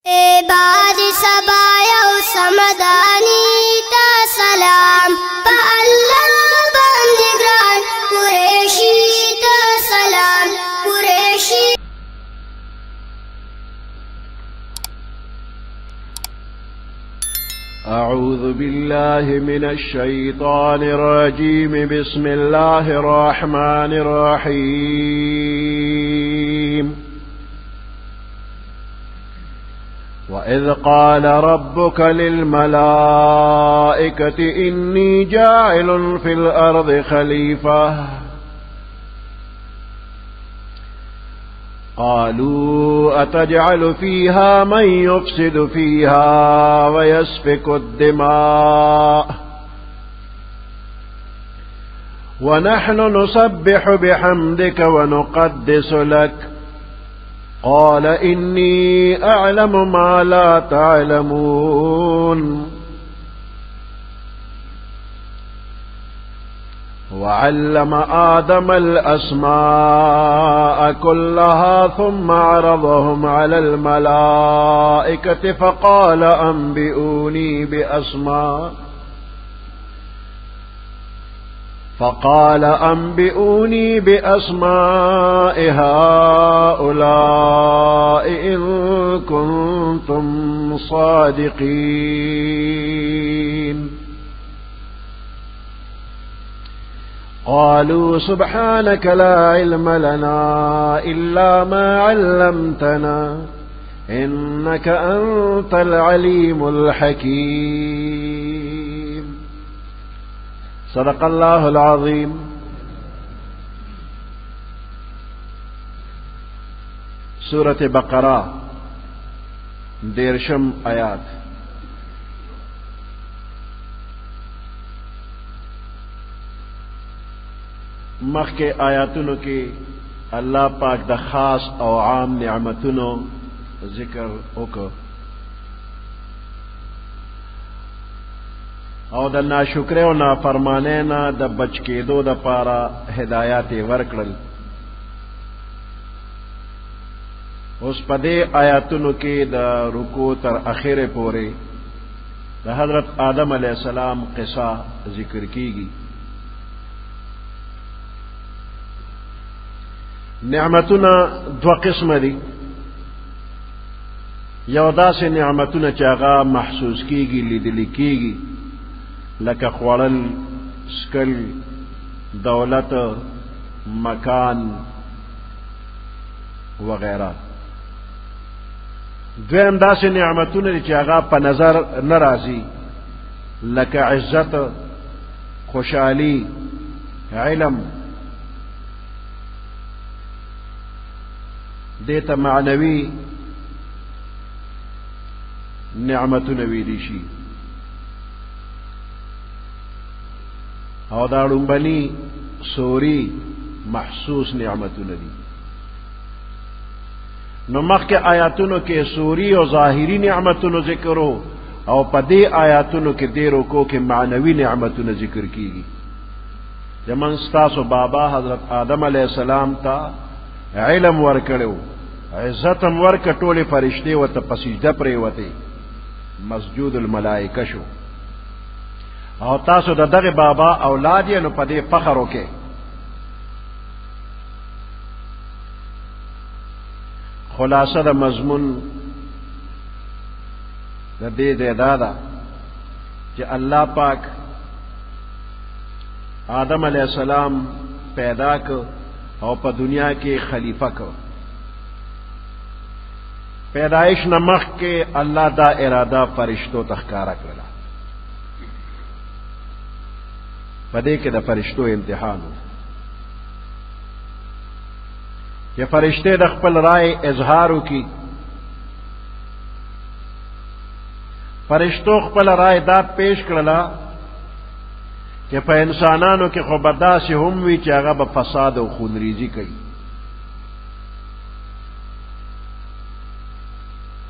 باد سبا یو سمدانی تا سلام په الله باندې ګران قریشی تا سلام قریشی. أعوذ بالله من الشيطان الرجيم. بسم الله الرحمن الرحيم. وإذ قال ربك للملائكة إني جاعل في الأرض خليفة قالوا أتجعل فيها من يفسد فيها ويسفك الدماء ونحن نسبح بحمدك ونقدس لك قال إني أعلم ما لا تعلمون. وعلم آدم الأسماء كلها ثم عرضهم على الملائكة فقال أنبئوني بأسماء هؤلاء إن كنتم صادقين. قالوا سبحانك لا علم لنا إلا ما علمتنا إنك أنت العليم الحكيم. صدق الله العظيم. سورة بقرة دیرشم آیات. مخکې آیاتونو کې الله پاک د خاص او عام نعمتونو ذکر وکړ او د ناشکرۍ او نافرمانۍ نه د بچ کېدو دپاره هدایات یې ورکړل. اوس په دې آیاتونو کې د رکوع تر اخره پورې د حضرت آدم علیه السلام قصه ذکر کیږي. نعمتونه دوه قسمه دي. یو داسې نعمتونه چې هغه محسوس کیږي، لیدل کیږي، لکه خوړل، څکل، دولت، مکان وغیرہ. دویم داسې نعمتونه دي چې هغه په نظر نه راځي، لکه عزت، خوشحالي، علم. دې ته معنوي نعمتونه ویلی شي. او دا ړومبني سوري محسوس نعمتونه دي. نو مخکې آیاتونو کې سوري او ظاهري نعمتونو ذکر او په دې آیاتونو کې دې رکو کې معنوي نعمتونه ذکر کیږي. چې من ستاسو بابا حضرت آدم علیه السلام ته علم ورکړو، عزت هم ورکړ، ټولې فرشتې ورته په سجده پرېوتې، مسجود الملائکه شو. او تاسو د دغه بابا اولاد یې، نو په دې فخر وکړئ. خلاصه د مضمون د دې ځای دا ده چې الله پاک آدم علیه السلام پیدا کړ او په دنیا کې خلیفہ کړ. پیدایش نه مخکې الله دا اراده فرشتو ته ښکاره کړله. په دې کې د فرشتو امتحان و چې فرشتې د خپل رائے اظهار وکړي. فرشتو خپل رائے دا پیش کړله چې په انسانانو کې خو به داسې هم وي چې هغه به فساد او خونریزي کوي.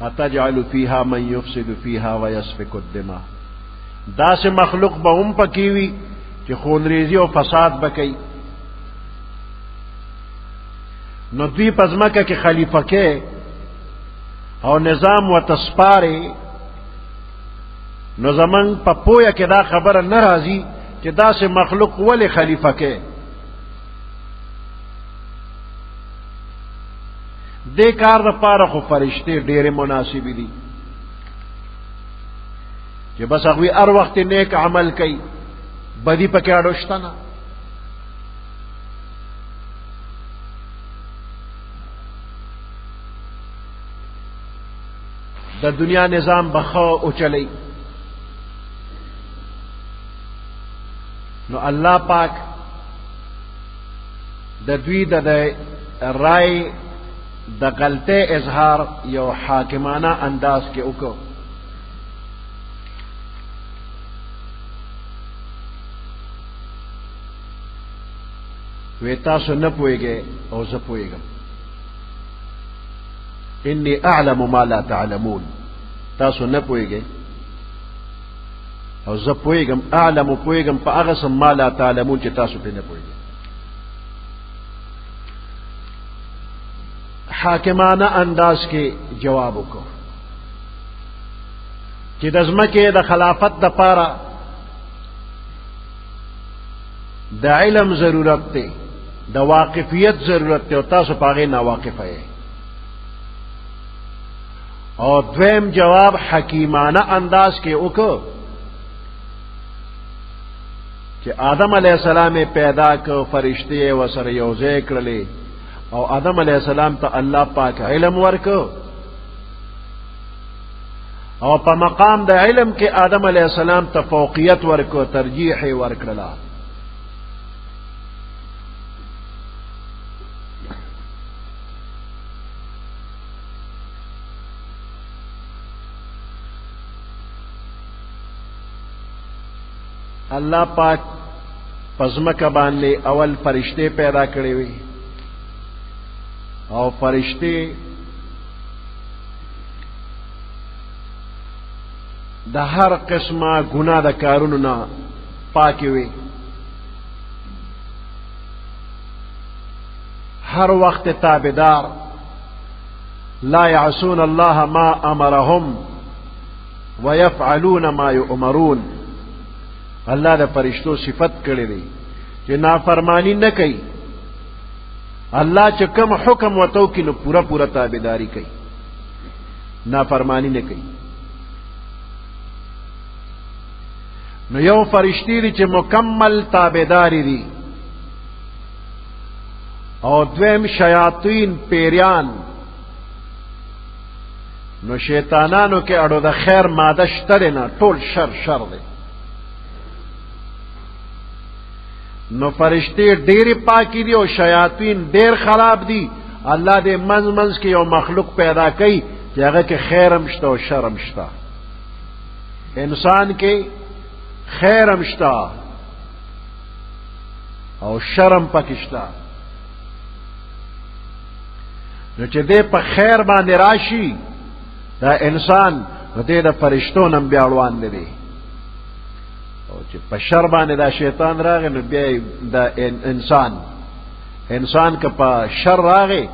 اتجعل فيها من يفسد فيها ويسفك الدماء. داسې مخلوق به هم پکې وي چې خونریزي او فساد به کوي. نو دوی په ځمکه کې خلیفه کې او نظام وتسپاري، نو زمون په پوهه کې دا خبره نه راځي چې داسې مخلوق ولې خلیفہ کې. دې کار د پاره خو فرشتي ډېرې مناسبې دي چې بس هغوی هر وخت نیک عمل کوي، بدي پکې اړو شته نه. د دنیا نظام به ښه وچلی. نو الله پاک د دوی د رای د غلطۍ اظهار یو حاکمانه انداز کې وکړو. وی تاسو نه پوهېږئ او زه پوهېږم. انی اعلم ما لا تعلمون، تاسو نه پوهېږئ او زه پوهېږم. اعلم پوهېږم په هغه څه ما لا تعلمون چې تاسو پرې نه پوهېږئ. حاکمانه انداز کې جواب وکړو چې د ځمکې د خلافت دپاره د علم ضرورت دی، د واقفیت ضرورت دی، او تاسو په هغې ناواقفه یئ. او دویم جواب حکیمانه انداز کې وکړو چې آدم علیه السلام پیدا کړ، فرشتې یې ورسره یو ځای کړلې، او آدم علیه السلام ته الله پاک علم ورکړ، او په مقام د علم کې آدم علیه السلام ته فوقیت ورکړ، ترجیح یې ورکړله. الله پاک پزمکه باندې اول فرشته پیدا کړې وي، او فرشته د هر قسمه ګناه د کارونو نه پاکې وي، هر وخت تابعدار، لا يعصون الله ما امرهم ويفعلون ما يؤمرون. الله د فرشتو صفت کړی دی چې نافرمانی نه کوي، الله چې کوم حکم وتو کې نو پورا پورا تابعداري کوي، نافرمانی نه کوي. نو یو فرشتي دي چې مکمل تابعداري دي، او دویم شیاطین پیریان. نو شیطانانو کې اړو د خیر ماده شته دی نه، ټول شر شر دی. نو فرشتې ډېرې پاکې دي او شیاطین ډېر خراب دي. الله دې منځ منځ کې یو مخلوق پیدا کوي چې هغه کې خیر هم شته او شر هم شته. انسان کې خیر هم شته او شر هم پکې شته. نو چې دې په خیر باندې راشي دا انسان، نو دې د فرشتو نه بیا روان دی، او چې په شر باندې دا شیطان راغی نو بیا دا انسان که په شر راغی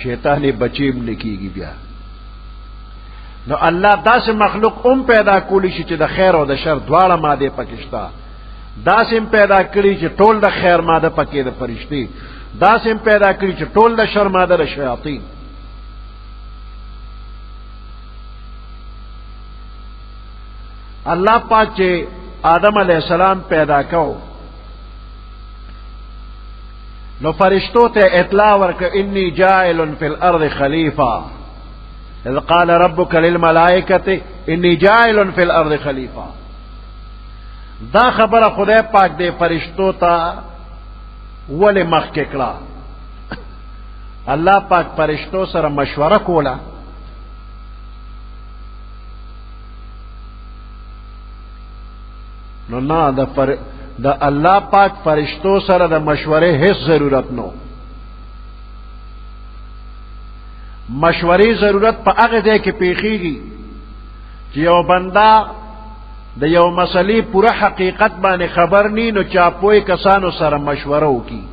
شیطان یې بچیم نه کیږي بیا. نو الله داسې مخلوق هم پیدا کولی شي چې د خیر او د شر دواړه مادې پکې شته. داسې هم پیدا کړي چې ټول د خیر ماده پکې د فرشتي، داسې هم پیدا کړي چې ټول د شر ماده د شیاطین. الله پاک چې آدم علیه السلام پیدا کو نو فرشتو ته اطلاع ورکړه، انی جاعل فی الارض خلیفہ، اذ قال ربک للملائکة انی جاعل فی الارض خلیفہ. دا خبره خدای پاک دې فرشتو ته ولې مخکې کړه؟ الله پاک فرشتو سره مشوره کوله. نو نه، د الله پاک فرشتو سره د مشورې هیڅ ضرورت نو. مشورې ضرورت په هغه ځای کې پیښیږي چې یو بنده د یو مسلې پوره حقیقت باندې خبر نی، نو چا پوی کسانو سره مشوره وکي.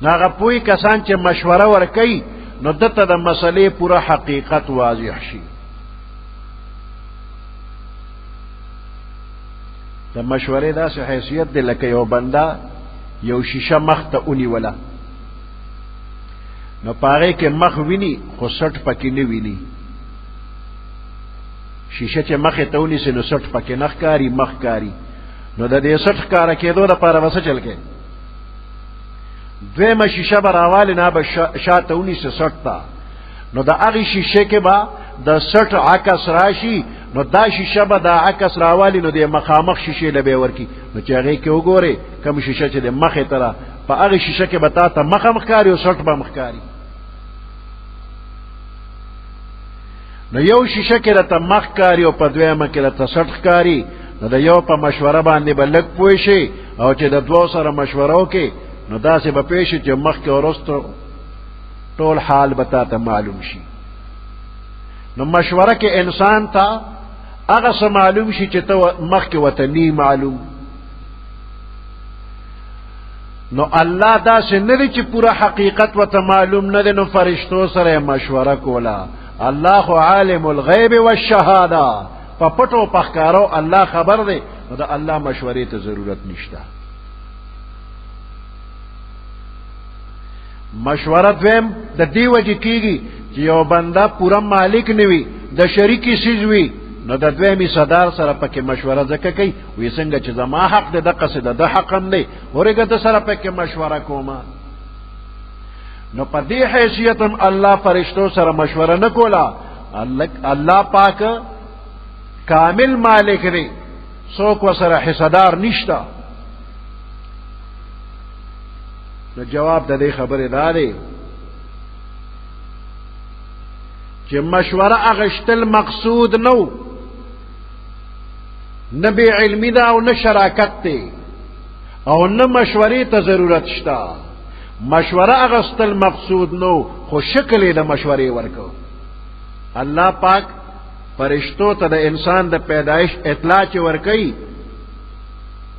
نو هغه پوی کسان چې مشوره ورکوي نو دته د مسلې پوره حقیقت واضح شي. د مشورې داسې حیثیت دی لکه یو بنده یو شیشه مخ ته ونیوله، نو په هغې کې مخ ویني خو سټ پکې نه ویني. شیشه چې مخې ته ونیسي نو سټ پکې نه ښکاري، مخ ښکاري. نو د دې سټ ښکاره کېدو دپاره به څه چل کوي؟ دویمه شیشه به راوالې، نه به شاته ونیسي سټ ته، نو د هغې شیشې کې به د سټ عکس راشي، نو دا شیشه به دا عکس راوالي، نو د مخامخ شیشې له به یې ورکړي. نو چې هغې کې وګورې کوم شیشه چې د مخې ته ده، په هغې شیشه کې به تا ته مخ هم ښکاري او سټ به هم ښکاري. نو یو شیشه کې راته مخ ښکاري او په دویمه کې راته سټ ښکاري، نو د یو په مشوره باندې به لږ پوه شي، او چې د دوو سره مشوره وکړي نو داسې به پوه شي چې مخکې وروسته ټول حال به تا ته معلوم شي. نو مشوره کې انسان ته هغه څه معلوم شي چې ته مخکې ورته نی معلوم. نو الله داسې نه دی چې پوره حقیقت ورته معلوم نه دی، نو فرشتو سره مشوره کوله. الله خو عالم الغیب والشهاده، په پټو په ښکارو الله خبر دی، نو د الله مشورې ته ضرورت نشته. مشوره دویم د دې وجې کېږي چې یو بنده پوره مالک نه وي، د شریکي څیز وي، نو د دویمې صدار سره پکې مشوره ځکه کوي، وایي څنګه چې زما حق دی دقسې د ده حق هم دی، ورېږه ده سره پکې مشوره کومه. نو په دې حیثیت هم الله فرشتو سره مشوره نه کوله. الله پاک کامل مالک دی، څوک ورسره حصهدار نشته. نو جواب د دې خبرې دا دی چې مشوره اغشتل مقصود نو، نه بې علمي ده او نه شراکت دی او نه مشورې ته ضرورت شته. مشوره اغستل مقصود نو، خو شکل یې د مشورې ورکو. الله پاک فرشتو ته د انسان د پیدایش اطلاع چې ورکوي،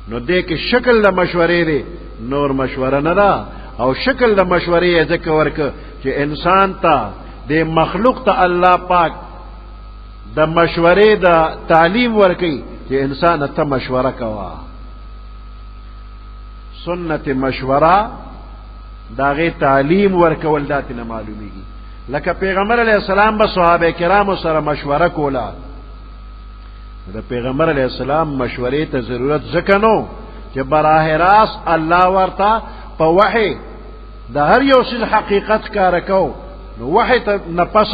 نو دې کې شکل د مشورې دی، نور مشوره نه ده. او شکل د مشورې یې ځکه ورکه چې انسان ته، د مخلوق ته الله پاک د مشورې د تعلیم ورکوي چې انسان ته مشوره کوه. سنت مشوره د هغې تعلیم ورکول دا ترې نه معلومیږي. لکه پیغمبر علیه السلام به صحابه کرامو سره مشوره کوله. د پیغمبر علیه السلام مشورې ته ضرورت ځکه نو چې براه راست الله ورته په وحی د هر یو څیز حقیقت ښکاره کو، نو وحی ته نه پس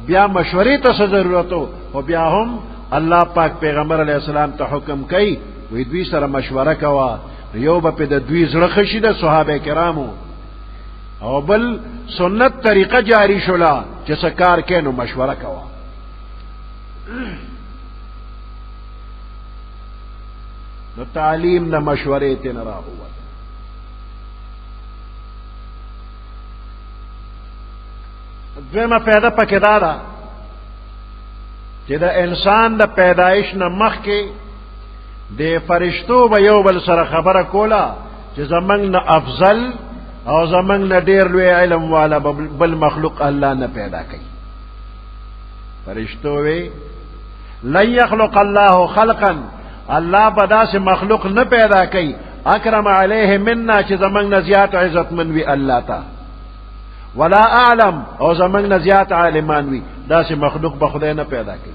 بیا مشورې ته څه ضرورت و؟ خو بیا هم الله پاک پیغمبر علیه السلام ته حکم کوي، وایي دوی سره مشوره کوه. یو به پې د دوی زړه ښه شي د صحابه کرامو، او بل سنت طریقه جاری شوله چې څه کار کوې نو مشوره کوه. نو تعلیم د مشورې ته نه راووت. دویمه فایده پکې دا ده چې د انسان د پیدایش نه مخکې د فرشتو به یو بل سره خبره کوله چې زمنګ نه افضل او زمنګ نه ډیر لوی علم والا بل مخلوق الله نه پیدا کوي. فرشتو وی لن يخلق الله خلقا، الله به داسې مخلوق نه پیدا کوي اکرم علیه منا چې زمنګ نه زیات عزتمن وي الله ته، ولا اعلم او زمنګ نه زیات عالمان وي، داسې مخلوق به خدای نه پیدا کوي.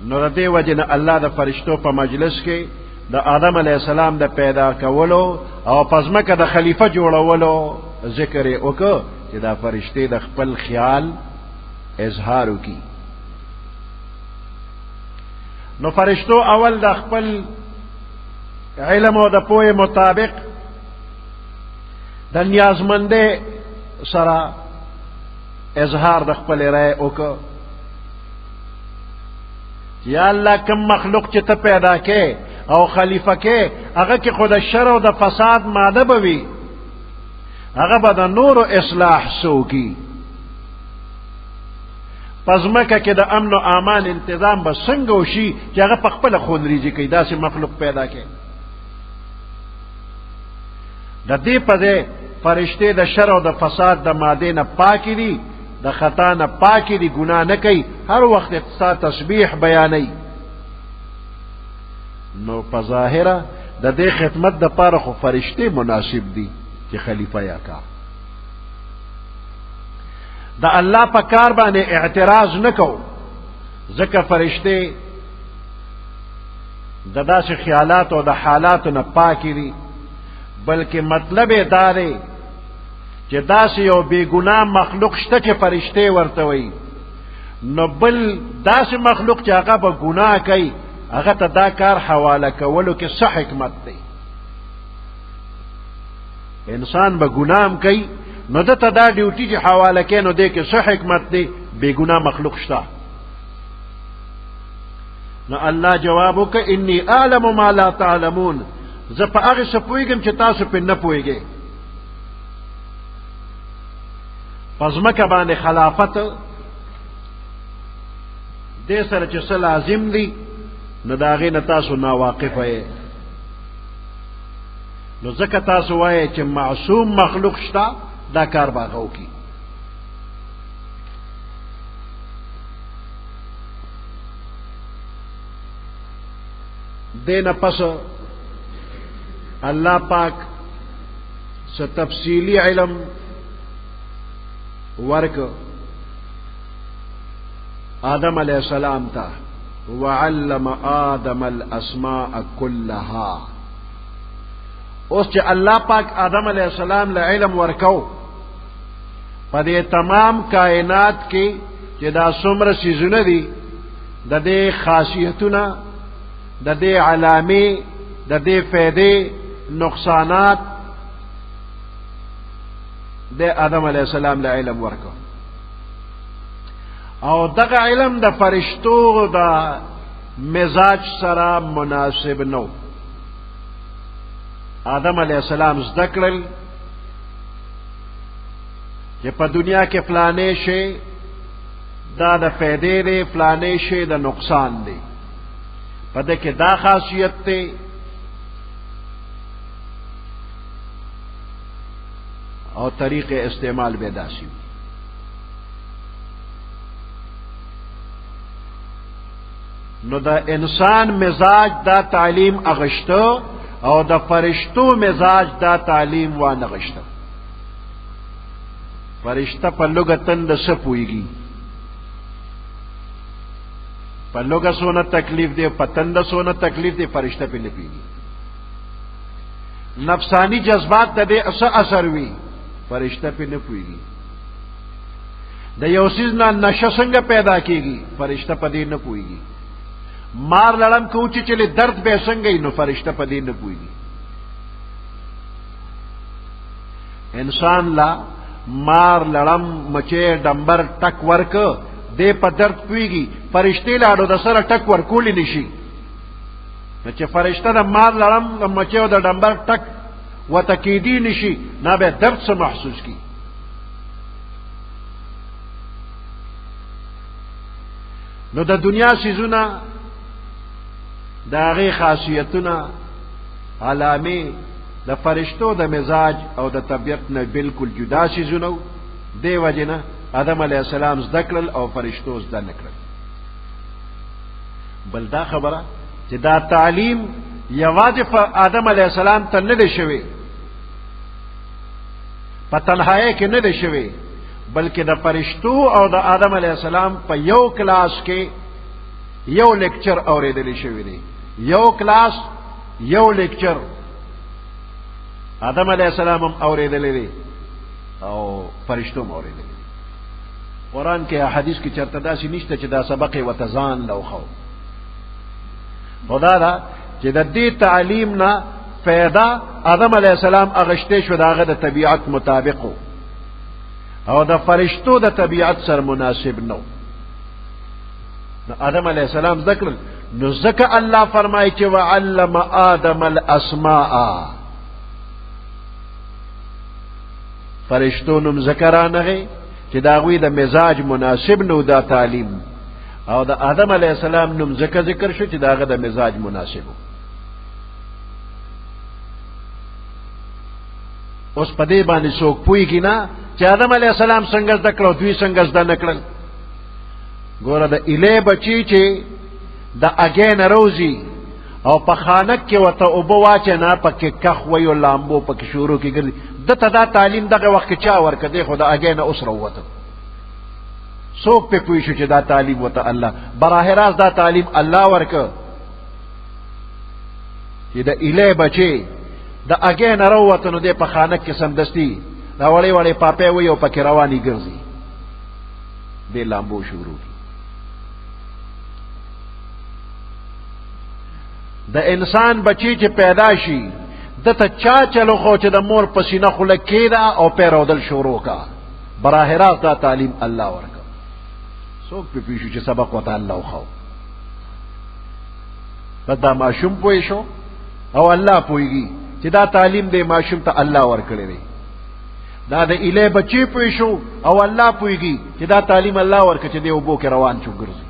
نو د دې وجې نه الله د فرشتو په مجلس کې د آدم علیه السلام د پیدا کولو او په ځمکه د خلیفه جوړولو ذکر یې وکړ چې دا فرشتې د خپل خیال اظهار وکړي. نو فرشتو اول د خپل علم او د پوهې مطابق د نیازمندۍ سره اظهار د خپل رائے وکړ. یا الله کم مخلوق چې ته پیدا کې او خلیفہ کې، هغه کې خو د شر او د فساد ماده به وي، هغه به د نورو اصلاح سوکي، په ځمکه کې د امن او امان انتظام به څنګه وشي چې هغه په خپله خونریزي کوي، داسې مخلوق پیدا کې. د دې په ځای فرشتې د شر او د فساد د مادې نه پاکې دي، د خطا نه پاکې دي، ګناه نه کوي، هر وخت اقتصاد تسبیح بیانوي. نو په ظاهره د دې خدمت د پاره خو فرشتې مناسب دي چې خلیفہ یا کا. د الله په کار باندې اعتراض نه کو، ځکه فرشتې د داسې خیالاتو او د حالاتو نه پاکې دي، بلکې مطلب یې دا دی چې داسې یو بېګناه مخلوق شته چې فرشتې ورته وایي، نو بل داسې مخلوق چې هغه به ګناه کوي هغه ته دا کار حواله کولو کې څه حکمت دی؟ انسان به ګناه هم کوي، نو ده ته دا ډیوټي چې حواله کوي نو دې کې څه حکمت دی؟ بېګناه مخلوق شته. نو الله جواب وکړ انی اعلم ما لا تعلمون، زه په هغې څه پوهېږم چې تاسو پرې نه پوهېږئ. په ځمکه باندې خلافت دې سره چې څه لازم دي نو د هغې نه تاسو ناواقفه یې، نو ځکه تاسو وایئ چې معصوم مخلوق شته دا کار به هغه وکړي. دې نه پس الله پاک څه تفصیلی علم ورک آدم علیہ السلام ته، وعلم آدم الاسماء كلها. اوس چې الله پاک آدم علیہ السلام له علم ورکاو په دې تمام کائنات کې چې دا څومره څیزونه دي، د دې خاصیتونه، د دې علامې، د دې فایدې، نقصانات، د آدم علیه السلام له علم ورکو. او دغه علم د فرشتو د مزاج سره مناسب نو. آدم علیه السلام زده کړل چې په دنیا کې فلانې شی دا د فایدې دی، فلانې شی د نقصان دی، په دې کې دا خاصیت دی. او طریق استعمال به داسې وي. نو د انسان مزاج دا تعلیم اغشته او د فرشتو مزاج دا تعلیم وانه غشته. فرشته په لږه تنده څه پوهېږي؟ په لږه څونه تکلیف دی، په تنده څونه تکلیف دی، فرشته پرې نه پوهېږي. نفسانی جذبات د دې څه اثر وي، فرشته پرې نه پوهېږي. د یو څیز نه نشه څنګه پیدا کېږي، فرشته په دې نه پوهېږي. مار لړم که وچیچلې درد به څنګه وي، نو فرشته په دې نه پوهېږي. انسان لا مار لړم مچې ډمبر ټک ورک دې په درد پوهېږي، فرشتې لاړو د سره ټک ورکولی نشي. نو چې فرشته د مار لړم د مچې او د ډمبر ټک ورته کېدی نشي، نه به درد څه محسوس کړي. نو د دنیا څیزونه، د هغې خاصیتونه، علامې د فرشتو د مزاج او د طبیعت نه بالکل جدا څیزونه وو. دې وجې نه آدم علیه السلام زده کړل او فرشتو زده نه کړل. بل دا خبره چې دا تعلیم یوازې په آدم علیه السلام ته نه دی شوی، په تنهایۍ کې نه دی شوی، بلکې د فرشتو او د آدم علیه السلام په یو کلاس کې یو لیکچر اورېدلی شوی دی. یو کلاس یو لیکچر آدم علیه السلام هم اورېدلی دی او فرشتو هم اورېدلی دی. قرآن کې احادیث کې چېرته داسې نشته چې دا سبق یې ورته ځان له وښو. خو دا ده چې د دې تعلیم نه پیدا آدم علیه السلام اغشتې شو، د هغه د طبیعت مطابق او د فرشتو د طبیعت سره مناسب نه. نو آدم علیه السلام زده کړل. نو ځکه الله فرمایي چې وعلم آدم الاسماء، فرشتو نوم ځکه رانغی چې د هغوی د مزاج مناسب نو دا تعلیم، او د آدم علیه السلام نوم ځکه ذکر شو چې د هغه د مزاج مناسب و. اوس په دې باندې څوک پوهېږي نه چې آدم علیه السلام څنګه زده کړه او دوی څنګه زده نه کړل. ګوره د ایلې بچی چې د هګۍ نه روځي او په خانک کې ورته اوبه واچوې نه پکې کخ وي او لامبو پکې شروع کې ګرځي، ده ته دا تعلیم دغه وخت کې چا ورکړ؟ دی خو د هګۍ نه اوس راووته. څوک پې پوه شو چې دا تعلیم ورته الله براه راست دا تعلیم الله ورکړ چې د ایلې بچی د هګۍ نه راووته نو دی په خانک کې سمدستي دا وړې وړې پاپې وي او پکې روانې ګرځي، دی لامبو شروع کی. د انسان بچی چې پیدا شي د ته چا چلو خو چې د مور په سینه خوله کېده او پیرودل شروع کا، براه راست دا تعلیم الله ورکړ. څوک په پوه شو چې سبق ورته الله وښو؟ بس دا ماشوم پوه شو او الله پوهېږي چې دا تعلیم دی ماشوم ته الله ورکړی دی. دا د ایلې بچی پوه شو او الله پوهېږي چې دا تعلیم الله ورکړ چې دی اوبو کې روان شو ګرځي.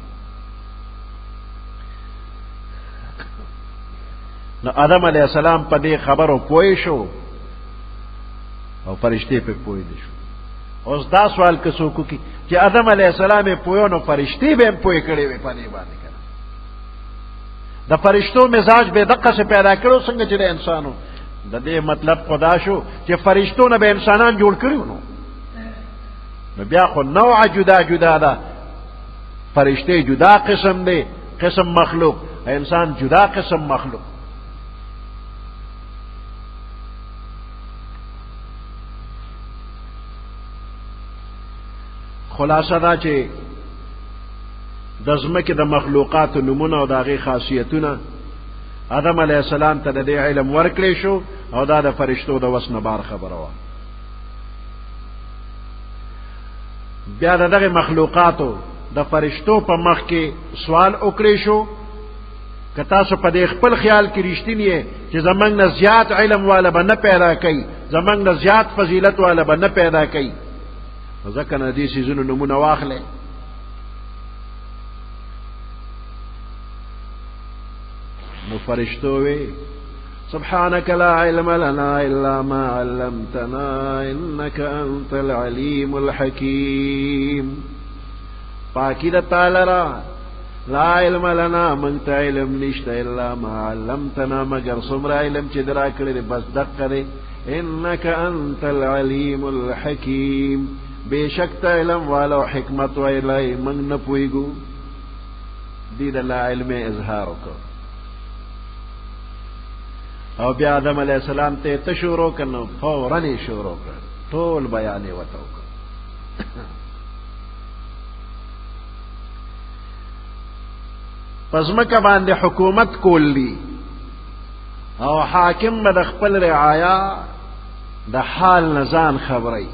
نو آدم علیه السلام په دې خبرو پوه شو او فرشتې په پوه نه شو. اوس دا سوال که څوک وکړي چې آدم علیه السلام یې پوه نو فرشتې به هم پوه کړې وي په دې باندې که نه؟ د فرشتو مزاج به دقسې پیدا کړو څنګه چې د انسانو. د دې مطلب خو دا شو چې فرشتو نه به انسانان جوړ کړي نو بیا خو نوع جدا جدا ده، فرشتې جدا قسم دی، قسم مخلوق، انسان جدا قسم مخلوق. خلاصه دا چې د ځمکې د مخلوقاتو نومونه او د هغې خاصیتونه آدم علیه السلام ته د دې علم ورکړی شو او دا د فرشتو د وس نه بار خبره وه. بیا د دغه مخلوقاتو د فرشتو په مخ کې سوال وکړی شو که تاسو په دې خپل خیال کې رښتینی یې چې زمونږ نه زیات علم والا به نه پیدا کوي، زمونږ نه زیات فضیلت والا به نه پیدا کوي، نو ځکه نه دې څیزونو نومونه واخلئ. نو فرشتو وی سبحانك لا علم لنا إلا ما علمتنا إنك أنت العليم الحكيم. پاکی د تعالی را لا علم لنا من ته علم نشته الا ما علمتنا مگر څومره علم چې درا کړی دی بس دقه دی. انك انت العليم الحكيم. بشک ته علم والو حکمت ویلی موږ نه پوهېږو. دې د لا علم اظهار وکړ. او بیا آدم علیه السلام ته ته شروع کړ نو فوراً یې شروع کړ، ټول بیان یې ورته وکړ. په ځمکه باندې حکومت کول دي او حاکم به د خپل رعایا د حال نه ځان خبروي.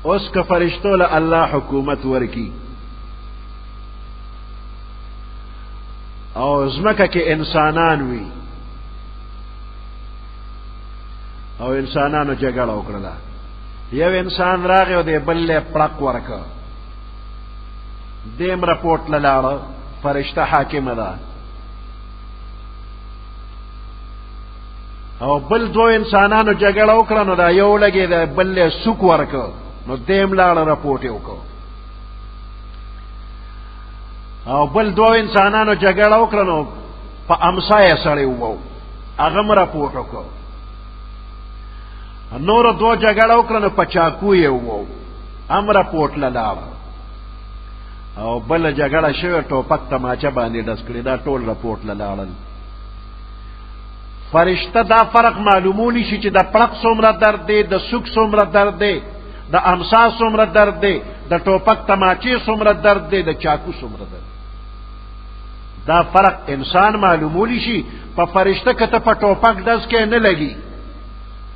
اوس که فرشتو له الله حکومت ورکي او ځمکه کې انسانان وي او انسانانو جګړه وکړله، یو انسان راغی او دی بل له پړق ورکړ، دیم رپورټ له لاړه، فرشته حاکمه ده. او بل دوو انسانانو جګړه وکړه نو دا یو لګېده بل له سوک ورکړ نو دیم لاړه رپورټ یې وکړ. او بل دوو انسانانو جګړه وکړه نو په امسا یې سړی ووو، هغه هم رپورټ وکړ. نورو دوو جګړه وکړه نو په چاکو یې ووو، هم رپورټ له لاړه. او بله جګړه شوې ټوپک تماچه باندې ډز کړې، دا ټول رپورټ له لاړل. فرشته دا فرق معلومولی شي چې د پړق څومره درد دی، د سوک څومره درد دی، د امسا څومره درد دی، د ټوپک تماچې څومره درد دی، د چاکو څومره درد. دا فرق انسان معلومولی شي. په فرشته که ته په ټوپک ډز کې نه لګي،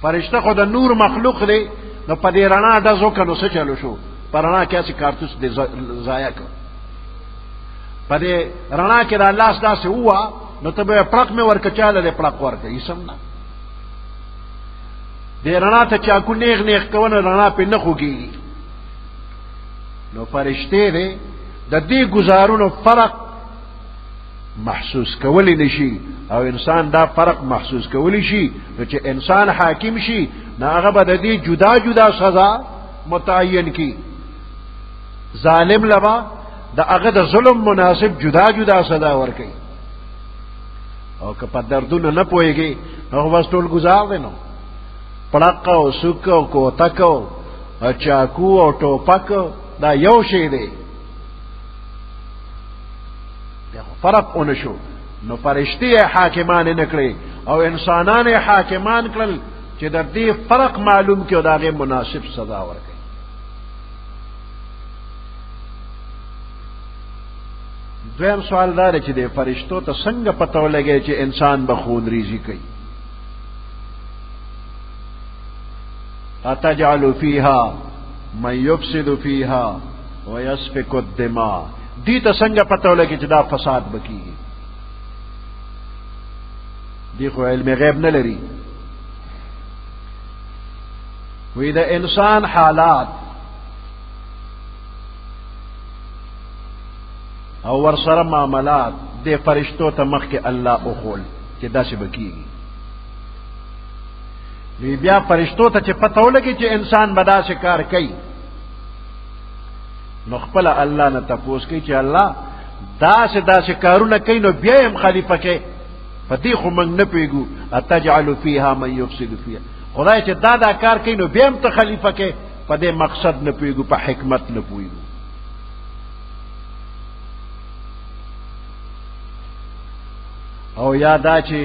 فرشته خو د نور مخلوق دی، نو په دې رڼا ډز وکړه نو څه چلو شو؟ په رڼا کې هسې کارتوس دې ضایع کړ. په دې رڼا کې دا لاس داسې ووه نو ته به پړق مې ورکړه، چا له دې پړق ورکړه؟ هېڅ هم نه. دې رڼا ته چاکو نیغ نیغ کوه نو رڼا پرې نه خوږېږي. نو فرشتې دی د دې ګزارونو فرق محسوس کولی نشي او انسان دا فرق محسوس کولی شي، نو چې انسان حاکم شي نو هغه به د دې جدا جدا سزا متعین کی. ظالم لبا د هغه د ظلم مناسب جدا جدا سزا ورکړي، او که په دردونو نه پوهېږي نو بس ټول ګزار دی، نو پړق او سوک او کوتک او چاکو او ټوپک دا یو شی دی، فرق ونه شو. نو فرشتې یې حاکمان نه کړې او انسانان یې حاکمان کړل چې د دې فرق معلوم کړي او د هغې مناسب سزا ورکړي. دویم سوال دا دی چې د فرشتو ته څنګه پته ولګي چې انسان به خونریزي کوي؟ اتجعل فیها من یفسد فیها ویسفک الدماء، دې ته څنګه پته ولګي چې دا فساد به کیږي؟ دی خو علم غیب نه لري. وی د انسان حالات او ورسره معاملات د فرشتو ته مخکې الله وښول چې داسې به کیږي. نو بیا فرشتو ته چې پته ولګي چې انسان به داسې کار کوي، نو خپله الله نه تپوس کوي چې الله داسې داسې کارونه کوي، نو بیا یې هم خلیفه کوي، په دې خو موږ نه پوهېږو. اتجعل فیها من یفسد فیها، خدای چې دا دا کار کوي نو بیا هم ته خلیفه کوې، په دې مقصد نه پوهېږو، په حکمت نه پوهېږو. او یا دا چې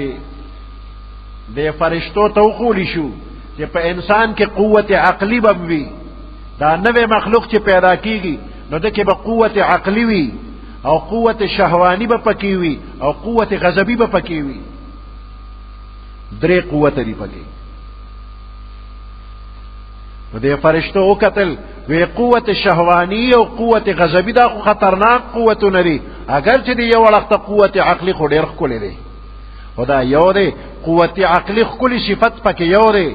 د فرشتو ته وښولی شو چې په انسان کې قوت عقلی به وي، دا نوی مخلوق چې پیدا کیږي نو دکې به قوت عقلی وي او قوت شهوانی به پکې وي او قوت غضبي به پکې وي، درې قوت دي پکې. نو د فرشتو وکتل وی قوت شهوانی او قوت غضبي دا خو خطرناک قوتونه دي، اگر چې دی یو اړخ ته قوت عقلی خو ډېر ښکلی دی، خو دا یو دی قوت عقلی ښکلی صفت پکې یو دی،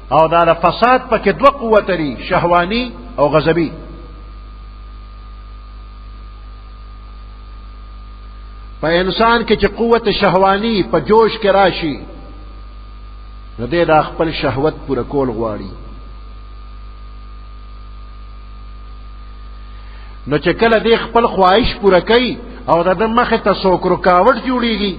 او دا د فساد پکې دوه قوت دي، شهوانی او غضبي. په انسان کې چې قوت شهوانی په جوش کې راشي نو دی دا خپل شهوت پوره کول غواړي، نو چې کله دی خپل خواهش پوره کوي او د ده مخې ته څوک رکاوټ جوړیږي،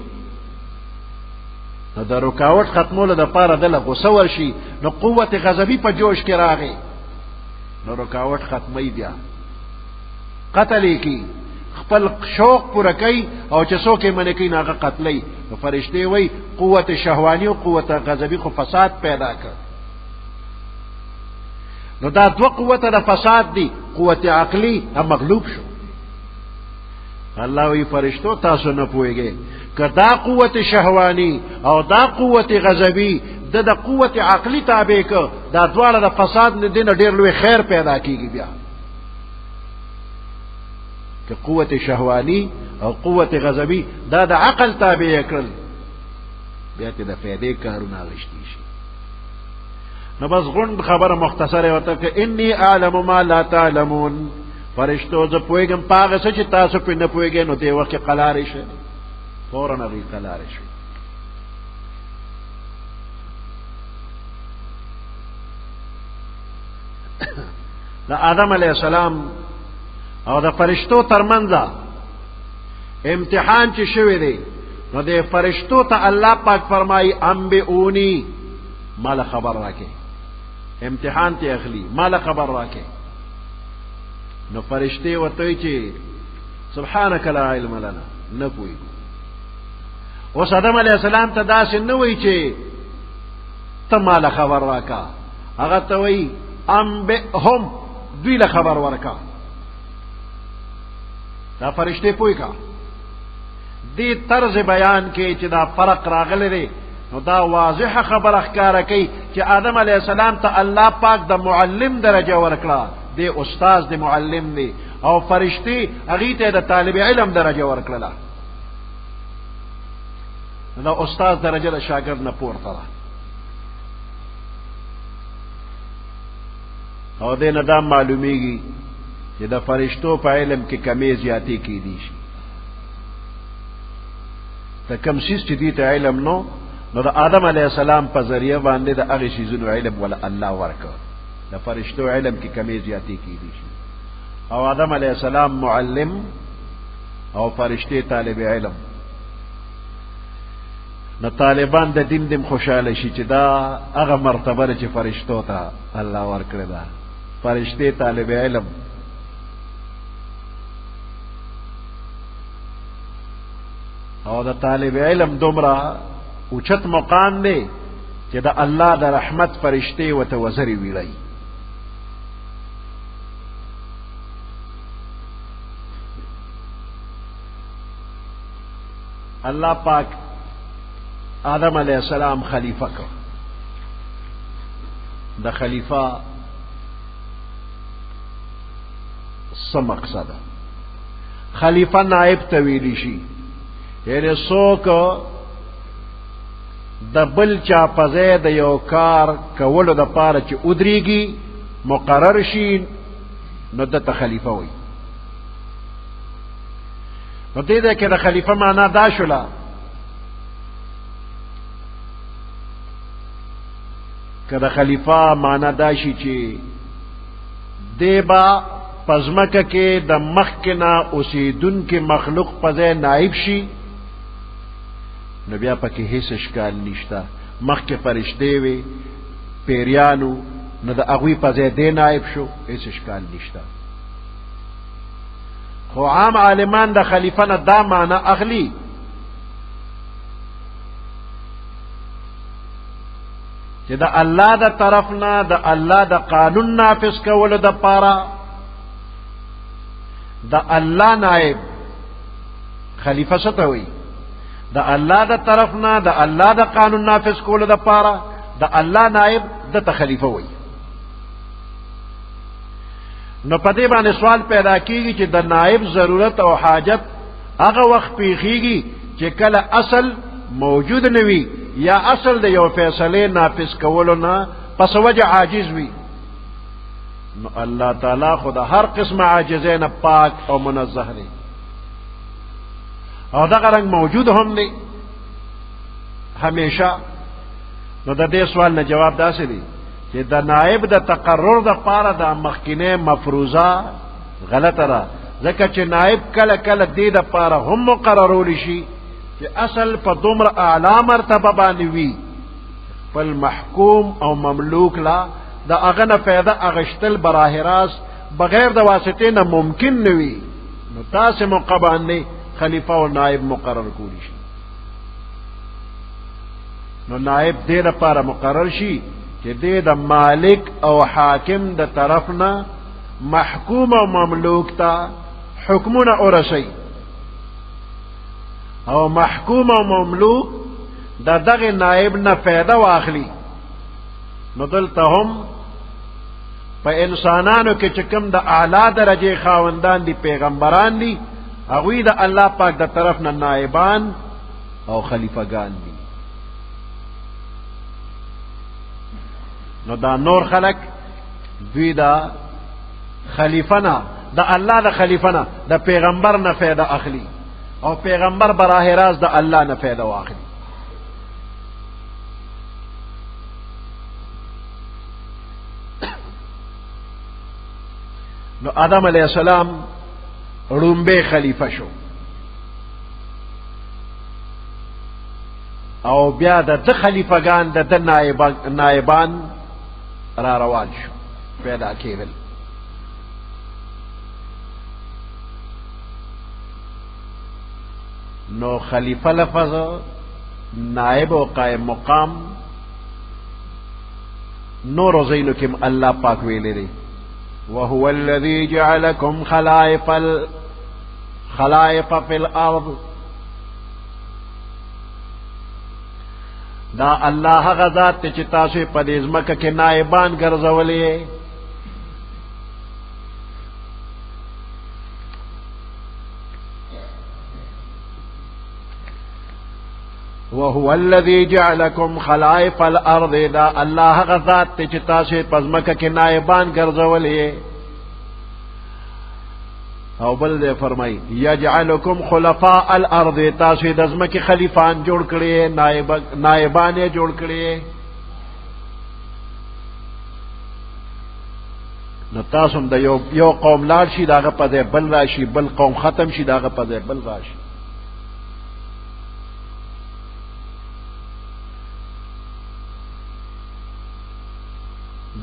نو د رکاوټ ختمولو دپاره ده له غوسه ورشي، نو قوت غضبي په جوش کې راغی، نو رکاوټ ختموي، بیا قتل یې کړي، خپل شوق پوره کوي، او چې څوک یې منع کوي نو هغه قتلوي. نو فرشتې وایي قوت شهواني او قوت غضبي خو فساد پیدا کړ، نو دا دوه قوت د فساد دي، قوت عقلی هم مغلوب شو. الله وی فرشتو تاسو نه پوهیږئ که دا قوت شهوانی او دا قوت غضبي د قوت عقلی تابع که دا دواړه د فساد نه دین ډیر لوی خیر پیدا کیږي. بیا که قوت شهوانی او قوت غضبي دا د عقل تابع کړل، بیا ته د فائدې کارونه اغشتي شي. نو بس غونډ خبره مختصره وته که انی اعلم ما لا تعلمون، فرشتو زه پوهېږم په هغه څه چې تاسو پرې نه پوهېږئ، نو دې وخت کې قلارې شئ، فوراً هغوی قلارې شوې. د آدم علیه السلام او د فرشتو ترمنځ امتحان چې شوی دی، نو د فرشتو ته الله پاک فرمایي انبئوني، مال خبر راکې، امتحان ته اخلي، مال خبر راکې. نو فرشتي ورته چې سبحانك لا علم لنا، نه پوهېږو. اوس آدم علیه السلام ته داسې نه وایي چې ته مال خبر راکا، هغه ته وایي انبئهم، دوی له خبر ورکا. دا فرشتې پوه کا دې طرز بیان کې چې دا فرق راغلی دی، نو دا واضحه خبره ښکاره کوي چې آدم علیه السلام ته الله پاک د معلم درجه ورکړه، دی استاد دی، معلم دی، او فرشتې هغې ته د طالب علم درجه ورکړله. دا استاد درجه د شاګرد نه پورته ده. او دې نه دا معلومیږي چې د فرشتو په علم کې کمې زیاتې کېدی شي. د کوم څیز چې دوی ته علم نو، نو د آدم علیه السلام په ذریعه باندې د هغې څیزونو علم ولا الله ورکړ. د فرشتو علم کې کمې زیاتې کېدی شي، او آدم علیه السلام معلم او فرشتې طالب علم. نو طالبان د دین دیم خوشاله شي چې دا هغه مرتبه ده چې فرشتو ته الله ورکړې ده، فرشتې طالب علم. او د طالب علم دومره اوچت مقام دی چې د الله د رحمت فرشتې ورته وزرې ویړوي. الله پاک آدم علیه السلام خلیفہ کړ. د خلیفہ څه مقصد؟ خلیفہ نائب ته ویلی شي، یعنی څوک د بل چا په ځای د یو کار کولو دپاره چې ودرېږي مقرر شي، نو ده ته خلیفه وایي. نو دې ځای کې د خلیفه معنا دا شوله که د خلیفه معنا دا شي چې دی به په ځمکه کې د مخکې نه اوسېدونکي مخلوق په ځای نایب شي، نو بیا پکې هیڅ اشکال نشته. مخکې فرشتې وې، پیریانو، نو د هغوی په ځای دی نایب شو، هیڅ اشکال نشته. خو عام عالمان د خلیفه نه دا معنی اخلي چې د الله د طرف نه د الله د قانون نافذ کولو د پاره د الله نائب خلیفہ څه ته وایي؟ د الله د طرف نه د الله د قانون نافذ کولو د پاره د الله نائب د ته خلیفہ وایي. نو په دې باندې سوال پیدا کیږي چې د نائب ضرورت او حاجت هغه وخت پیښیږي چې کله اصل موجود نه وي، یا اصل د یو فیصلې نافذ کولو نه پس وجه عاجز وي. نو الله تعالی خو د هر قسم عاجزۍ نه پاک او منزه دی، او دغه رنګ موجود هم دی همیشه. نو د دې سوال نه جواب داسې دی چې د نائب د تقرر د پاره د مخکینه مفروضه غلطه ده، ځکه چې نائب کله کله دې د پاره هم مقررول شي چې اصل په دومره اعلی مرتبه باندې وي، خپل محکوم او مملوک لا د هغه نه فایده اغشتل براه راست بغیر د واسطې نه ممکن نه وي، نو تاسې موقع باندې خلیفه او نائب مقرر کولی شي. نو نائب دې لپاره مقرر شي چې دې د مالک او حاکم د طرف نه محکوم او مملوک ته حکمونه ورسوي، او محکوم او مملوک د دغه نائب نه فایده واخلي. نو دلته هم په انسانانو کې چې کوم د اعلی درجې خاوندان دي، پیغمبران دي، هغوی د الله پاک د طرف نه نائبان او خلیفګان دي. نو دا نور خلق دوی دا خلیفه نه، د الله د خلیفه نه، د پیغمبر نه فایده اخلي، او پیغمبر براه راست د الله نه فایده واخلي. نو آدم علیه السلام ړومبی خلیفه شو، او بیا د ده خلیفګان د ده نائبان را روان شو، پیدا کېدل. نو خلیفه لفظ نائب او قائم مقام نور ځایونو کې الله پاک ویلی دی، وهو الذي جعلكم خلائف في الارض. دا الله هغه ذات دی چې تاسو یې په دې ځمکه کې نائبان ګرځولي. وهو الذي جعلكم خلائف الارض. دا الله هغه ذات دی چې تاسو یې په ځمکه کې نائبان ګرځولي. او بل دی فرمای یجعلکم خلفاء الارض، تاسو د ځمکې خلیفان جوړ کړي، نائبان جوړ کړي. نو تاسو هم د یو قوم لاړ شي، د هغه په ځای بل راشي، بل قوم ختم شي، د هغه په ځای بل راشي.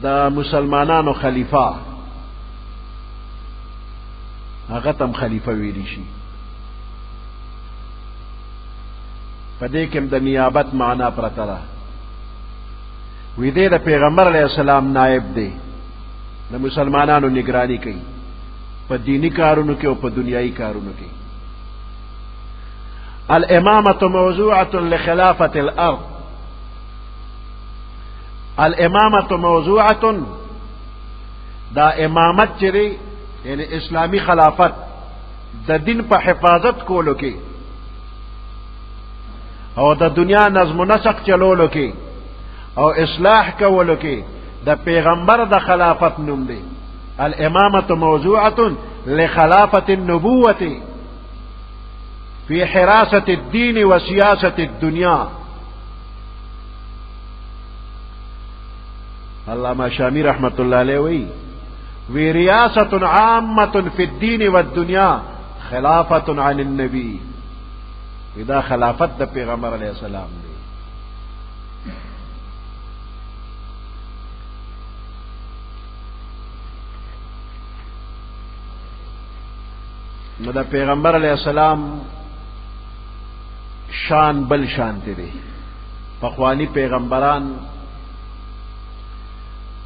د مسلمانانو خلیفہ هغه تم خلیفہ ویلی شي. په دې کې د نیابت معنا پرته ده. وی دې د پیغمبر علیه السلام نائب دی، د مسلمانانو نگرانی کوي په دینی کارونو کې او په دنیایي کارونو کې. الامامة موضوعة لخلافة الارض. الامامة موضوعة، دا امامت چې دی یعنی اسلامی خلافت د دین په حفاظت کولو کې او د دنیا نظم و نسق چلولو کې او اصلاح کولو کې د پیغمبر د خلافت نوم دی. الامامة موضوعة لخلافة النبوة في حراسة الدين وسياسة الدنيا. علامہ شامی رحمت اللہ علیہ وی وی ریاست عامة في الدين والدنيا خلافة عن النبي. دا خلافت د پیغمبر علیہ السلام دی. نو د پیغمبر علیہ السلام شان بل شان دی. پخوانی پیغمبران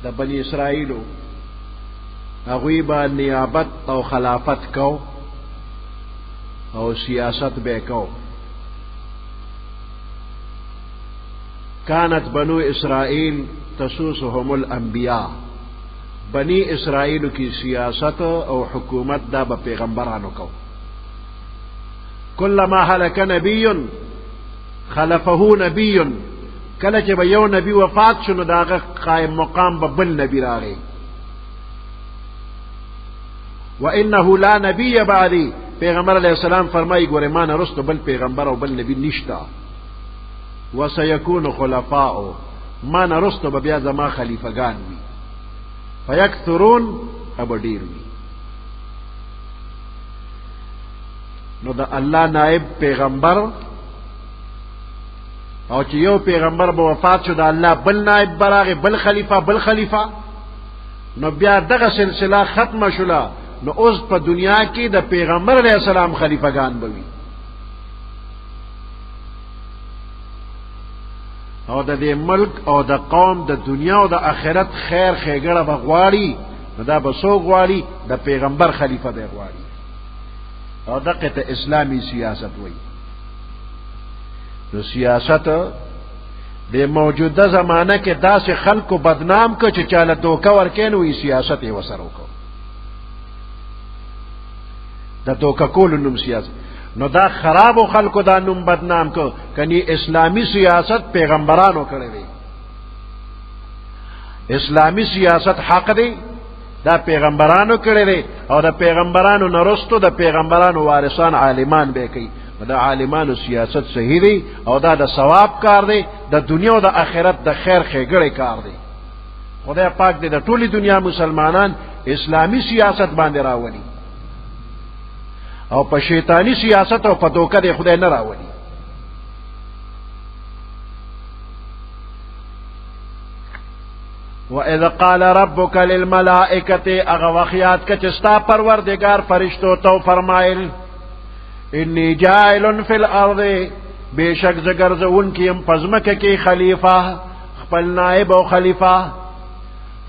د بنی اسرائیلو هغوی به نیابت او خلافت کو او سیاست به کو. کانت بنو اسرائیل تسوسهم الانبیاء. بنی اسرائیل کی سیاست او حکومت دا به پیغمبرانو کو. کلما هلک نبی خلفه نبی، کله چې به یو نبی وفات شو نو د هغه قائم مقام به بل نبی راغی. وانه لا نبی بعدی، پیغمبر علیه السلام فرمایي ګوره ما نه وروسته بل پیغمبر او بل نبی نشته. وسیکون خلفاء، ما نه وروسته به بیا زما خلیفګان وي. فیکثرون، به ډېر وي. نو د الله نائب پیغمبر، او چې یو پیغمبر به وفات شو د الله بل نائب به راغی، بل خلیفہ، بل خلیفہ. نو بیا دغه سلسله ختمه شوله. نو اوس په دنیا کې د پیغمبر علیه السلام خلیفګان به وي. او د دې ملک او د قوم د دنیا او د آخرت خیر ښېګڼه به غواړي. نو دا به څوک غواړي؟ د پیغمبر خلیفه به غواړي. او دقه ته اسلامي سیاست وایي. نو سیاست د موجوده زمانه کې داسې خلکو بدنام که چې چاله دوکه ورکې نو یې سیاست یې وسره وکړو. د دوکه کولو نوم سیاست. نو دا خرابو خلکو دا نوم بدنام کو، کني اسلامی سیاست پیغمبرانو کړی دی. اسلامی سیاست حق دی، دا پیغمبرانو کړی دی. او د پیغمبرانو نرستو د پیغمبرانو وارثان عالمان به کوي. دا عالمانو سیاست صحیح دی او دا د ثواب کار دی، د دنیا او د آخرت د خیر ښېګړې کار دی. خدای پاک دې د ټولې دنیا مسلمانان اسلامی سیاست باندې راولي او په شیطانی سیاست او په دوکه دې خدای نه راولي. وَإِذْ قَالَ رَبُّكَ لِلْمَلَائِكَةِ، هغه وخت یاد کړه چې ستا پروردګار فرشتو ته فرمایل انی جاعل فی الارض، بېشک زه ګرځوونکی یم په ځمکه کې خلیفه، خپل نائب او خلیفه.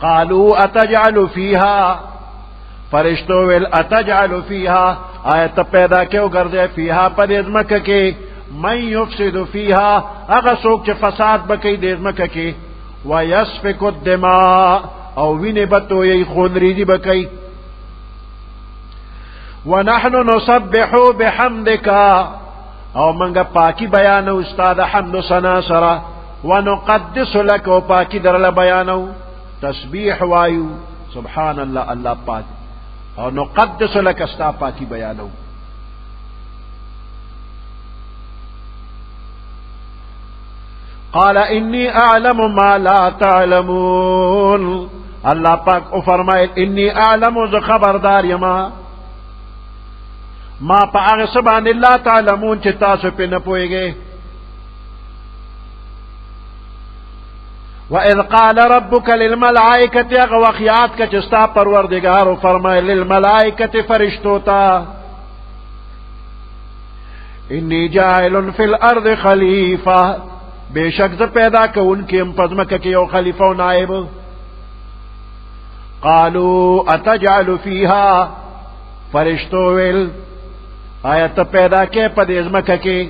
قالو اتجعل فیها، فرشتو ویل اتجعل فیها، آیا ته پیدا کې او ګرځې فیها په دې ځمکه کې من یفسد فیها، هغه څوک چې فساد به کوي دې ځمکه کې، ویسفک الدماء، او وینې به تویوي، خونریزي به کوي. ونحن نسبح بحمدک، او منګه پاکی بیانو ستا د حمد و ثنا سره، ونقدس لک، او پاکی درله بیانو، تسبیح وایو، سبحان الله، الله پاک. او نقدس لك ستا پاکی بیانو. قال انی اعلم ما لا تعلمون. الله پاک او فرمایل انی اعلم، ز خبردار یما، ما په هغه څه باندې لا تعلمون چې تاسو پې نه پوهېږئ. وَإِذْ قَالَ رَبُّكَ لِلْمَلَائِكَةِ، هغه وخت یاد کړه چې ستا پروردګار وفرمایل للملائکة فرشتو ته، انی جاعل فی الارض خلیفہ، بېشک زه پیدا کوونکی یم په ځمکه کې یو خلیفه او نایب. قالوا اتجعل فیها، فرشتو ویل آیا ته پیدا کې په دې ځمکه کې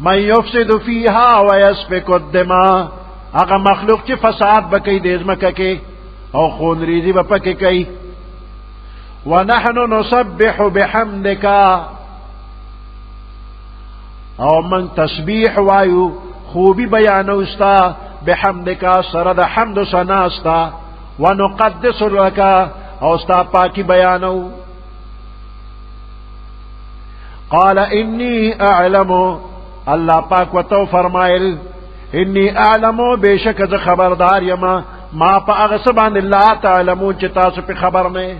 من یفسد فیها ویسفک الدماء، هغه مخلوق چې فساد به کوي دې ځمکه کې او خونریزي به پکې کوي. ونحن نسبح بحمدک، او من تسبیح وایو خوبی بیانو ستا، بحمدک سره د حمد و ثنا ستا، ونقدس لک او ستا پاکی بیانو. قال انی اعلم، الله پاک وتو فرمایل انی اعلم، بېشکه زه خبردار یم ما په هغه څه باندې لا تعلمون چې تاسو پې خبر نه.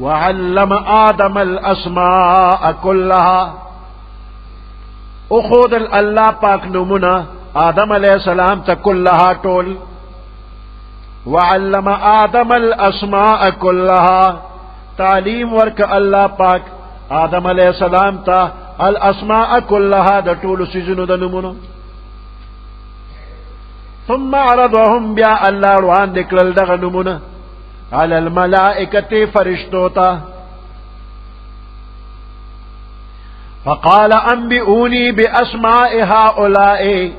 وعلم آدم الاسماء كلها، اخود الله پاک نمونه آدم علیہ السلام ته كلها ټول. وعلم آدم الاسماء كلها، تعلیم ورک الله پاک آدم علیہ السلام ته الاسماء كلها د ټولو سیزونو د نمونو. ثم عرضهم، بیا الله روان دکړل دغه نمونه علی الملائکة فرشتو ته. فقال انبئوني باسماء هؤلاء،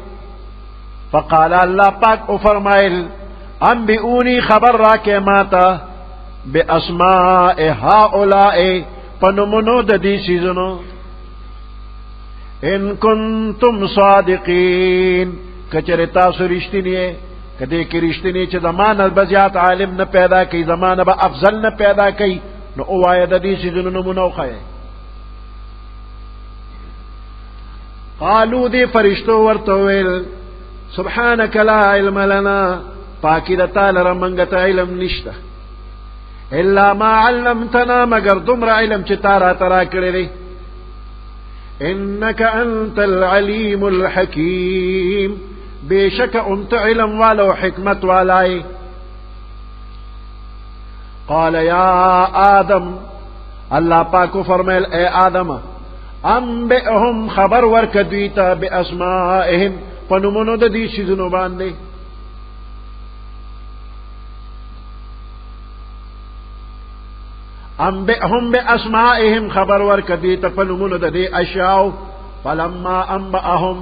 فقال الله پاک او فرمایل انبئوني خبر راکې ماته باسماء هؤلاء په نومونو د دې سیزونو، ان کنتم صادقین، کچره تاسو رښتینی یې. کدی کې رښتینی چې زمانه به زیات عالم نه پیدا کوي، زمانه به افضل نه پیدا کوي، نو وایه د دې سیزونو نومونه وښایئ. قالو، دې فرشتو ورته ویل سبحانك لا علم لنا، پاکی د تعالی رمنګ ته علم نشته، الا ما علمتنا، مگر دومره علم چې تا راته راکړی دی، انك انت العلیم الحکیم، بېشکه انت علم والا او حکمت والای. قال یا آدم، الله پاک فرمایل اے آدم، انبئهم خبر ورک دوی ته باسمائهم په نومونو د دې څیزونو باندې. انبئهم باسمائهم خبر ورک دوی ته په نومونو د دې اشیاء. فلما انبأهم،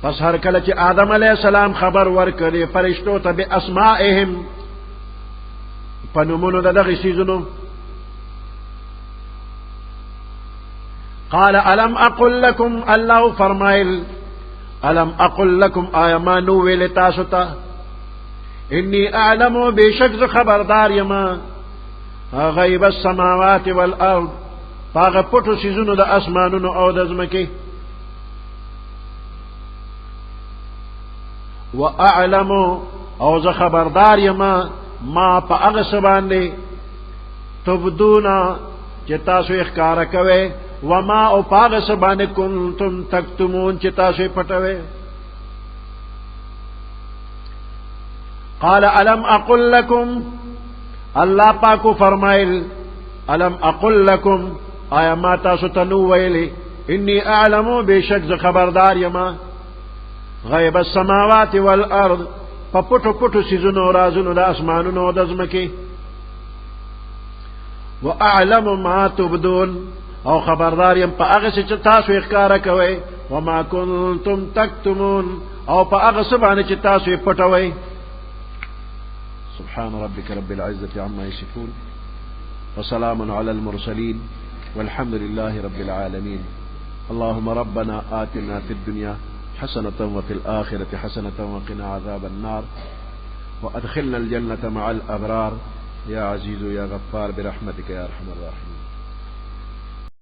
پس هر کله چې آدم علیه السلام خبر ورکړي فرشتو ته باسمائهم په نومونو د دغه څیزونو، قال الم اقل لكم، الله فرمایل الم اقل لكم، آیا ما نو ویل تاسو ته انی اعلم، بشک ز خبردار یم غیب السماوات والارض، هغه پټو څیزونو د اسمانونو او د ځمکې، واعلم او زه خبردار یم ما په هغه څه باندې تبدونا چې تاسو یې ښکاره کوئ، وما او په هغه څه باندې کنتم تکتمون چې تاسو یې پټوئ. قال الم اقل لكم، الله پاکو فرمایل الم اقل لكم، آیا ما تاسو ته نو ویلي انی اعلم، بشک زه خبردار یم غیب السماوات والارض، په پټو پټو څیزونو رازونو د اسمانونو او د ځمکې، واعلم ما تبدون، او خبردار یم په هغه څه چې تاسو یې ښکاره کوئ، وما کنتم تکتمون، او په هغه څه باندې چې تاسو یې پټوئ. سبحان ربك رب العزة عما يصفون وسلام على المرسلين والحمد لله رب العالمين. اللهم ربنا آتنا في الدنيا حسنة وفي الآخرة حسنة وقنا عذاب النار وأدخلنا الجنة مع الأبرار يا عزيز يا غفار برحمتك يا أرحم الراحمين.